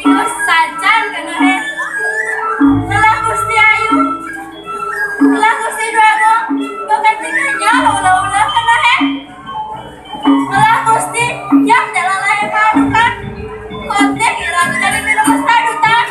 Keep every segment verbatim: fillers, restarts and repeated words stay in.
Ingus sajan kena he. Ngelah Gusti Ayu. Ngelah Gusti Dwagung. Bukan tikanya ulah-ulah kena he. Ngelah Gusti yang jalan lahir paduka. Kotek iratu dari minum sadutan.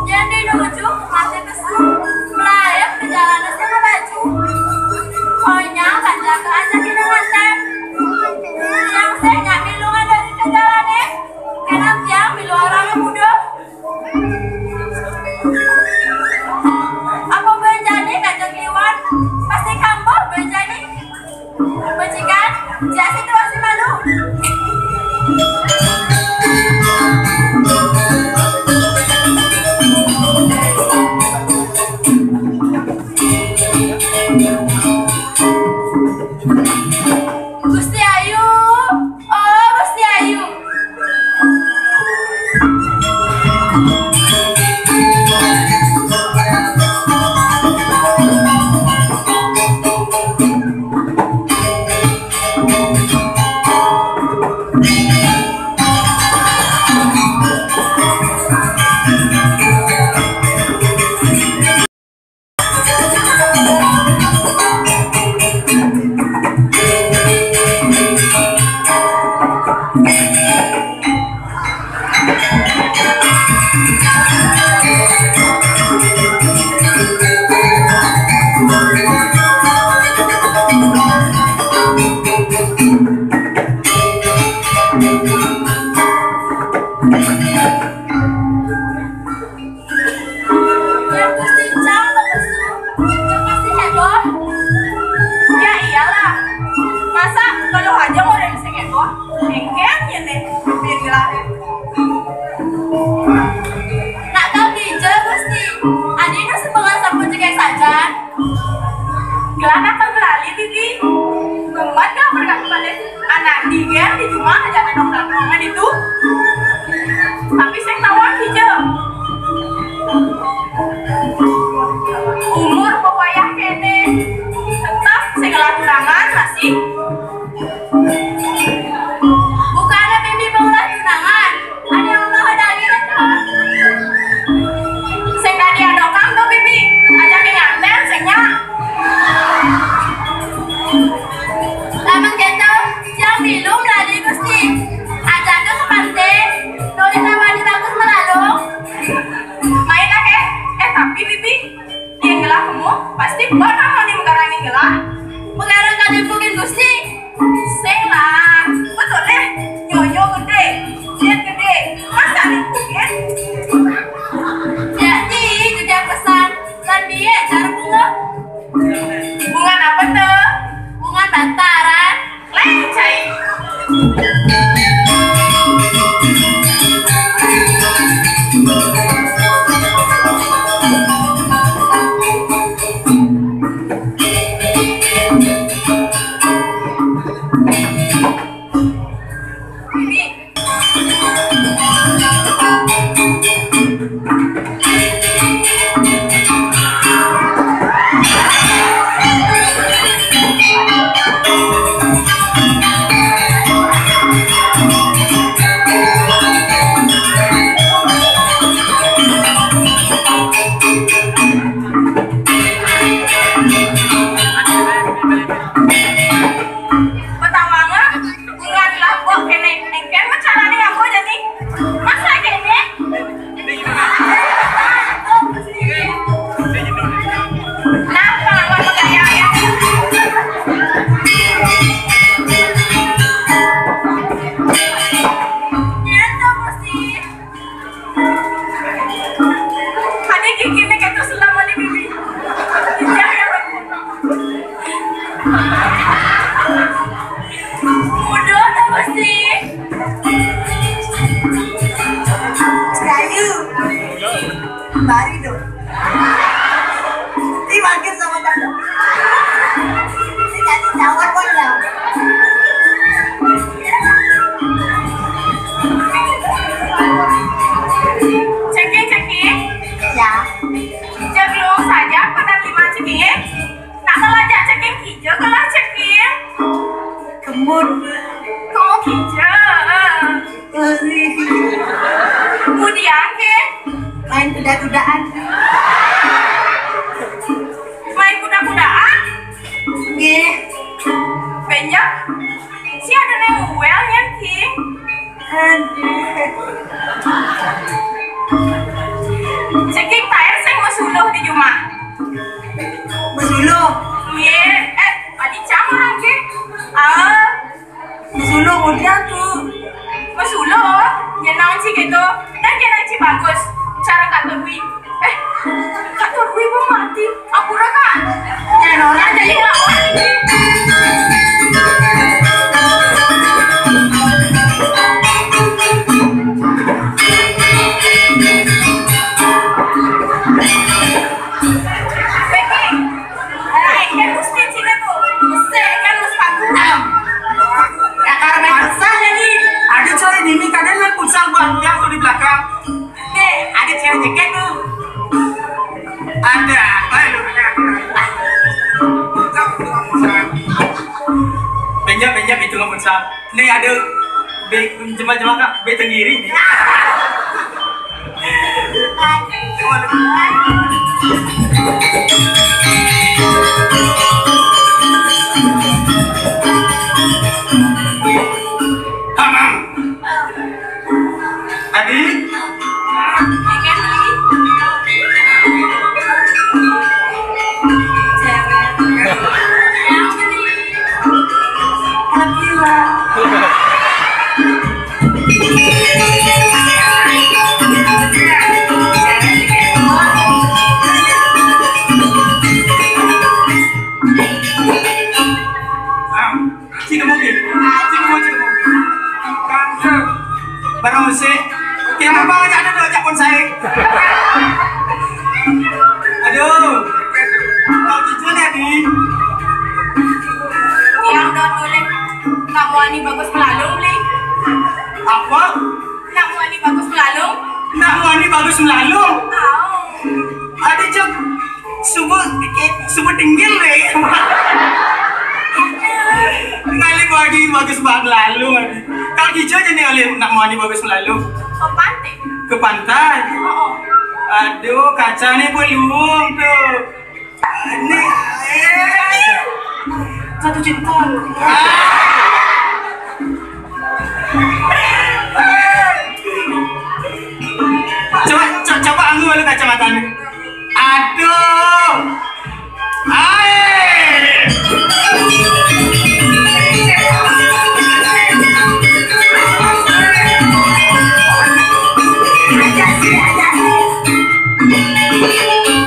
Yang dinuju mati kesu, melayang ke jalan sama baju. Pokoknya kanjaka aja kita ngantem. Yang saya nyambi lungan dari ke jalannya. Karena tiang di luar orang muda. Apa boleh jadi kacang iwan? Pasti kambuh boleh jadi. Majikan, jadi situasi malu. Gusti Ayu, oh Gusti Ayu. Yang Gusti Cang lepesu, yang pasti heboh. Ya iyalah, masa kalau aja orang bisa heboh, engken ya nih, biar lahir. Nak tahu hijau Gusti, adina sepengal sapu jegek sajan. Gelah nakal gelali, Bibi. Gemat gak berkat balik. Anak tiga di rumah aja nongkrong-nongkrong itu. Tapi saya tahu aja. Umur pokoknya kene. Tetap saya ngelah tunangan masih. Bukannya Bibi mau ngelah tunangan. Ada yang mau daging itu. Sing tadi ada kang tuh Bibi. Ajak nganten sing nya. Lamun gitu, yang minum lah di Gusti. Ajak ke pantai. Nulis apa di bagus melalung. Main lah, eh. Eh, tapi Bibi, yang gelah kamu pasti buat kamu nih megarangin gelah. Megarang kali mungkin Gusti. Bari dong. Ini makin sama tak. Ini kasih jawab pun ya. Ceking, ceking. Ya. Jablung saja pada lima ceking. Nak kelajak ceking hijau kelah ceking. Kemut. Kemut hijau. Kemudian ke? Main kuda-kudaan. Main kuda-kudaan? Nggih. Benjak. Si ada neng uwel nyen ki. Aduh. Ceking taer sing mesuluh di jumah. Mesuluh. Nggih, eh, adi cang orang ke. Ah, mesuluh udah tuh. Mesuluh, nyenang ci gitu. Dan nyenang ci bagus. Cara Kak Dwi. Eh, Kak Dwi mau mati. Ampura, Kak. Eh, Nora, jadi nggak mati. Becky, eh, kan mesti cina tuh. Mesti kan mesti bagus. Nah, ya karena susah ya nih. Ada cewek ini kadang yang pusang buat dia tuh di belakang. Nih, ada cewek jaket tuh. Ada apa lu? Benja, benja, itu nggak futsal. Nih ada be jema-jema kak, be tenggiri nih. Hamam. Adi? Cik kemungkin. Cik kemungkin, cik kemungkin. Barang musik. Kira apa aja ada tuh, ajak pun saya. Aduh. Kau jujur ya, Di? Tiang dot boleh. Kamu ani bagus melalung, Li. Apa? Kamu ani bagus melalung. Kamu ani bagus melalung. Tahu. Ada cek subuh, subuh tinggil deh. Ngalih bagi bagus banget lalu. Kalau hijau aja nih ngalih nak mau bagus lalu. Ke pantai. Ke pantai. Oh, oh. Aduh, kaca nih belum tuh. Ini, eh, jatuh cinta. Coba, co- coba anggu lu kacamatanya. Aduh. Hai.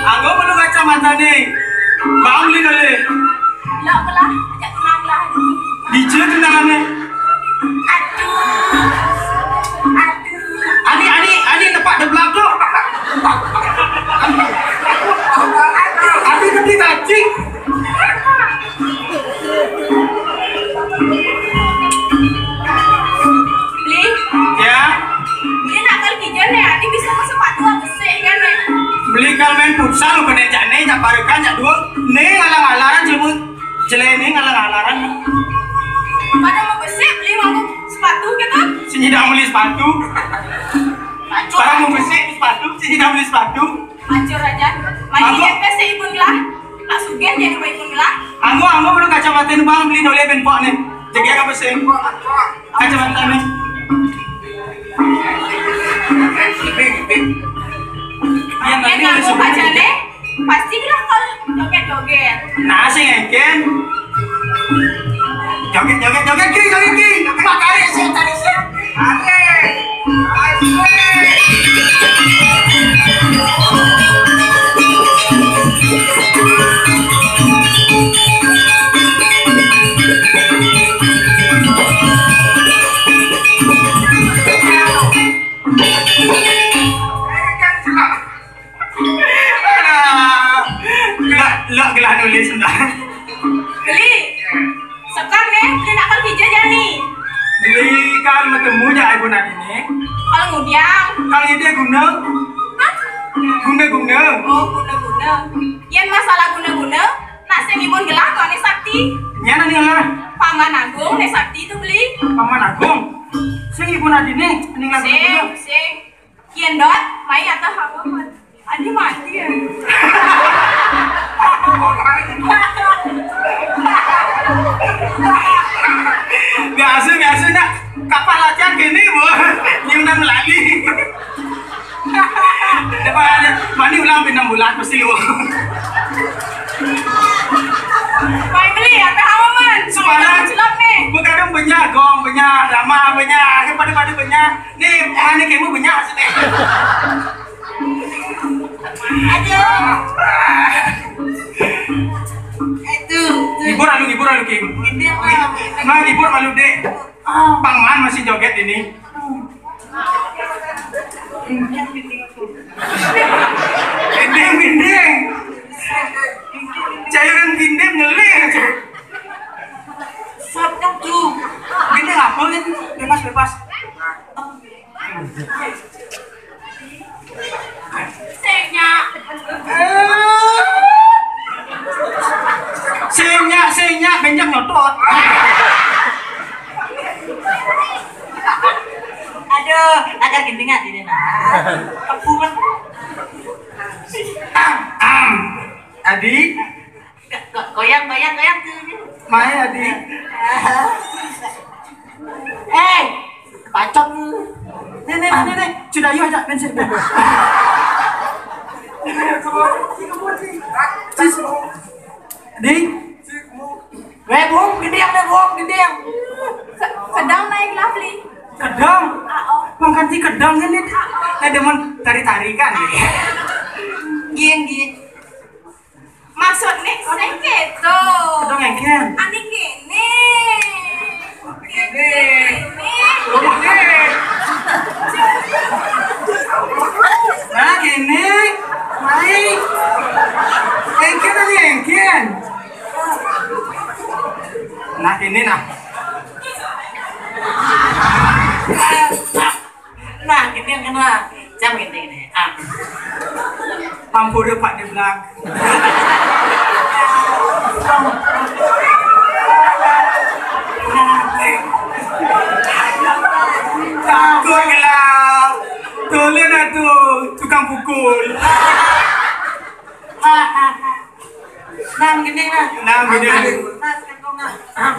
Anggu perlu kacamata nih. Bang, beli dulu. Lok lah, ajak tunang lah. Dijil tunangannya. Aduh. Aduh. Ani, ani, ani tepak deblak tuh. Ani gede tadi. Beli. Ya. Ini nakal kijang nih, Adi bisa ke sepatu apa sih kan nih? Beli kalau main futsal, bukan jane, jak parekan, jak dua. Nih ngalang-alangan cuma. Jelene ngalang-alangan. Pada mau besik beli mau sepatu gitu. Sini dah beli sepatu. Barang mau besik sepatu, sini dah beli sepatu. Hancur aja. Mari Aku- kita ke si Ibun lah. Nak sugih jadi Ibun lah. Anggu, anggu perlu kacamata nih, Bang, beli dole ben pok nih. Jadi apa sih? Kacamata nih. Yang nanti yang udah aku sebelum baca nih. Pasti lah kalau joget-joget. Nah, sing engken. Joget, joget, joget, ki, joget, ki. Makanya sih tadi sih. Asik. Asik. Beli kal matemu jak ibu nak ini. Kal ngudiang. Kal ini guna. Hah? Guna-guna. Oh, guna-guna. Yén masalah guna-guna, nak sing ibu gelah kok Ni Sakti. Nyén Ni lah. Paman Agung Ni Sakti tu beli. Paman Agung. Sing ibu nak ini, Ni lah guna-guna. Sing, sing. Yén dot, mai atau hawa man. Adi mati ya. Biasa, biasa nak kapal latihan gini, Bu. Nyimpan melali. Depan ada, mani ulang pinang bulan pasti lu. Mai beli, apa hawa man? Semangat. Cilok nih. Begadang banyak, gong banyak, drama banyak, pada-pada banyak. Nih, mana kamu banyak sini? Aduh. Itu. Ngibur alu, ngibur alu, King. Ini apa? Nah, ngibur alu, Dek. Bang Man masih joget ini. Gending, gending. Cairan gending nyeling. Satpam tuh. Gending apa nih? Bebas, bebas. Sing nyak. Sing nyak, sing nyak, benjang nyotot. Aduh, ada gending ati deh nah. Kepungan. Am, am. Adi. Go-, goyang, goyang, goyang tuh. Mai, Adi. Eh, pacok. Nih, nih, nih, nih, nih. Sudah, yuk, ajak main sini. Sis. Di. Weh, Bung, gedeng deh, Bung, gedeng. Ke-, kedang naik lah, Bli. Kedang? Ah, oh. Pengganti kedang kan ini. Eh, demen tari-tari kan? Gini, gini. Maksudnya sing gitu. Kedong engken. Ané kéné. Kéné. Kéné. Nah, kéné. Mai. Engken ané engken. Nah, kéné nah. Nah, gini yang kena. Jam gini, gini. Ah. Ampun ya, Pak, di belakang. Takut gelap. Tolong atuh, tukang pukul. Nah, gini, nah. Nah, gini. Nah, sekarang, nah.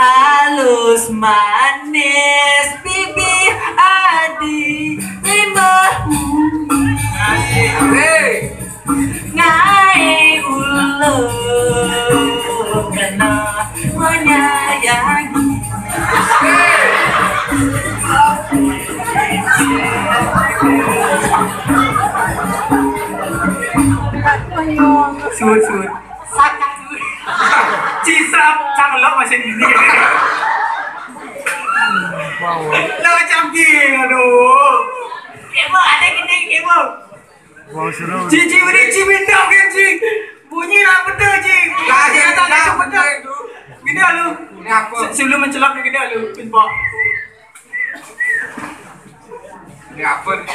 Alus manis bibir Adi, limbahmu. Asik, hei. Ngai ulo kena menyayangi. Suut, suut. Sakat. Cisap, cang lok masih gini. Wow. Lo cangking, aduh. Kebo, ada gini, kebo. Wow, seru. Cici, udah cimindang kan, Ci? Bunyi lah betul, Ci. Lah, iya, iya, betul. Gini lu. Ini apa? Se-, sebelum mencelak gini lu, pimpok. Ini apa nih?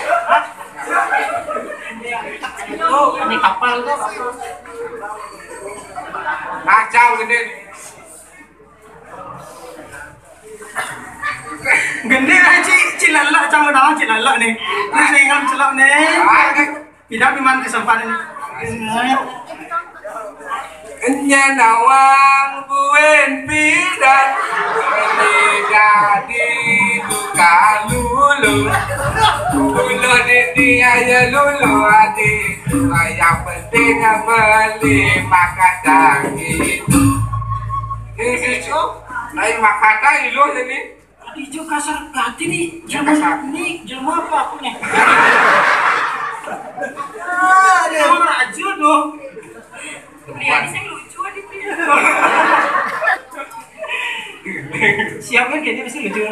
Ini kapal tuh. Kacau gede. Gede lah, Ci, Ci Lelak, sama nama Ci Lelak nih. Ini saya ingat celok nih. Tidak memang kesempatan. Enya nawang buen pidan, ini dadi duka lulu. Lulu dini aya lulu adi, yang penting beli makan daging. Ini cucu, lain makan dah ilu ini. Ijo kasar ganti nih. Ya, kasar. Ini jelema apa aku nih? Ah, dia emang rajin dong. Pria ini sing lucu di pria. Siapa yang kayaknya bisa lucu?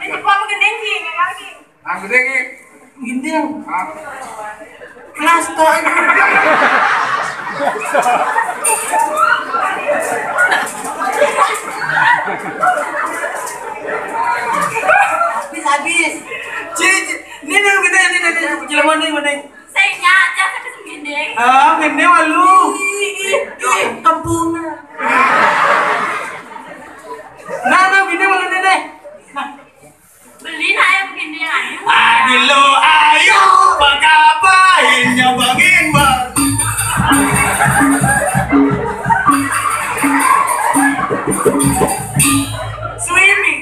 Ini kok aku gendeng sih, memang sih. Aku deh, Ki. Gendeng. Ah. Kelas tuh. Aduh. Swimming.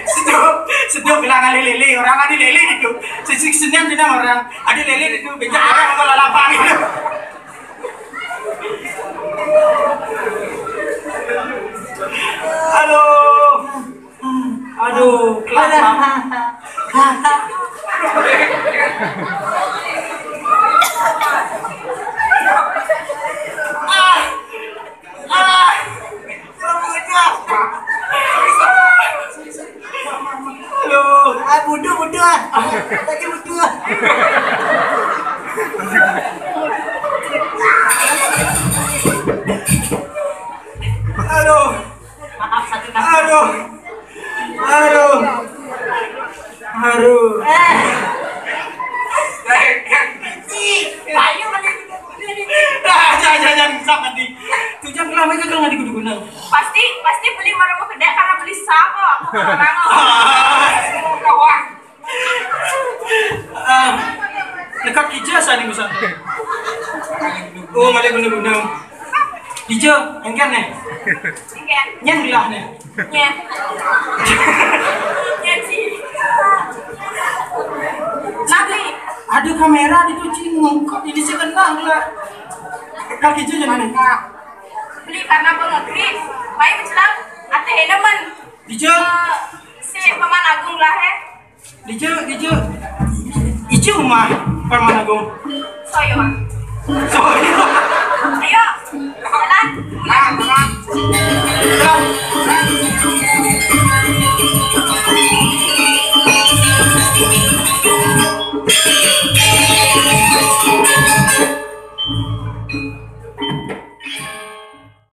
Seduh, seduh gelang ada lele, orang ada lele itu. Sisik senyum senyum orang. Ada lele itu, bejak orang kalau lapang itu. Aduh. Aduh, kelapa. Ah. Ah. Aduh. Ah, bodoh, bodoh ah. Tadi bodoh ah. Aduh. Maaf, satu kali. Aduh. Aduh. Aduh. Eh. Ayo, mandi. Ah, jangan, jangan, jangan, bisa mandi. Tujuan kelama itu kalau nggak digunakan. Pasti, pasti beli baru mau kedai karena beli sabo. Orang. Ah, dekat kija sana bisa. Oh, malah guna-guna. Kija, engkan nih. Engkan. Nyan gelah nih. Nyan. Nyan sih. Nanti. Ada kamera di tu cing ngungkap ini sih kena lah. Kaki kija jangan nih. Beli karena bengekri. Main mencelam. Ate henemen. Kija. Eh, si Paman Agung lah eh. Dija, Dija. Ijo rumah Paman Agung. Soyo. Soyo. Ayo, jalan. Pulang.